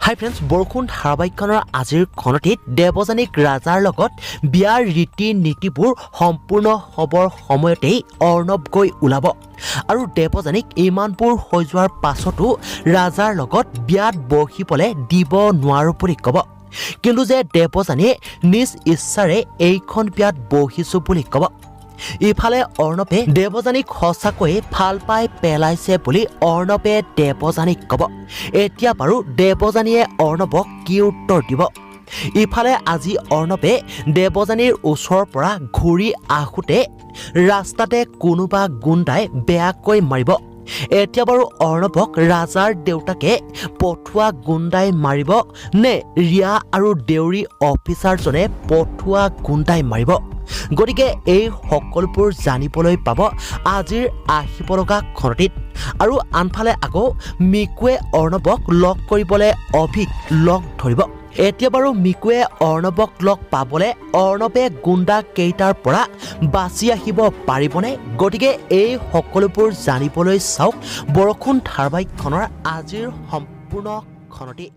হাই friends, বৰষুণ ধাৰাবাহিকখনৰ আজিৰ খণ্ডটিত দেৱযানীক ৰাজাৰ লগত বিয়াৰ ৰীতি নীতিবোৰ সম্পূৰ্ণ হ'বৰ সময়তেই অৰ্ণৱ গৈ ওলাব আৰু দেৱযানীক ইমানবোৰ হৈ যোৱাৰ পাছতো ৰাজাৰ লগত বিয়াত বহিবলৈ দিব নোৱাৰোঁ বুলি ক'ব। কিন্তু যে দেৱযানীয়ে নিজ ইচ্ছাৰে এইখন বিয়াত বহিছোঁ বুলি ক'ব। ইফালে অৰ্ণৱে দেৱযানীক সঁচাকৈয়ে ভাল পাই পেলাইছে বুলি অৰ্ণৱে দেৱযানীক ক'ব। এতিয়া বাৰু দেৱযানীয়ে অৰ্ণৱক কি উত্তৰ দিব? ইফালে আজি অৰ্ণৱে দেৱযানীৰ ওচৰৰ পৰা ঘূৰি আহোঁতে ৰাস্তাতে কোনোবা গুণ্ডাই বেয়াকৈ মাৰিব। এতিয়া বাৰু অৰ্ণৱক ৰাজাৰ দেউতাকে পঠোৱা গুণ্ডাই মাৰিব নে ৰিয়া আৰু দেউৰী অফিচাৰজনে পঠোৱা গুণ্ডাই মাৰিব? গতিকে এই সকলোবোৰ জানিবলৈ পাব আজিৰ আহিব লগা খণ্ডটিত। আৰু আনফালে আকৌ মিকুৱে অৰ্ণৱক লগ কৰিবলৈ অভিক লগ ধৰিব। এতিয়া বাৰু মিকুৱে অৰ্ণৱক লগ পাবলৈ অৰ্ণৱে গুণ্ডা কেইটাৰ পৰা বাচি আহিব পাৰিবনে? গতিকে এই সকলোবোৰ জানিবলৈ চাওক বৰষুণ ধাৰাবাহিকখনৰ আজিৰ সম্পূৰ্ণ খণ্ডটি।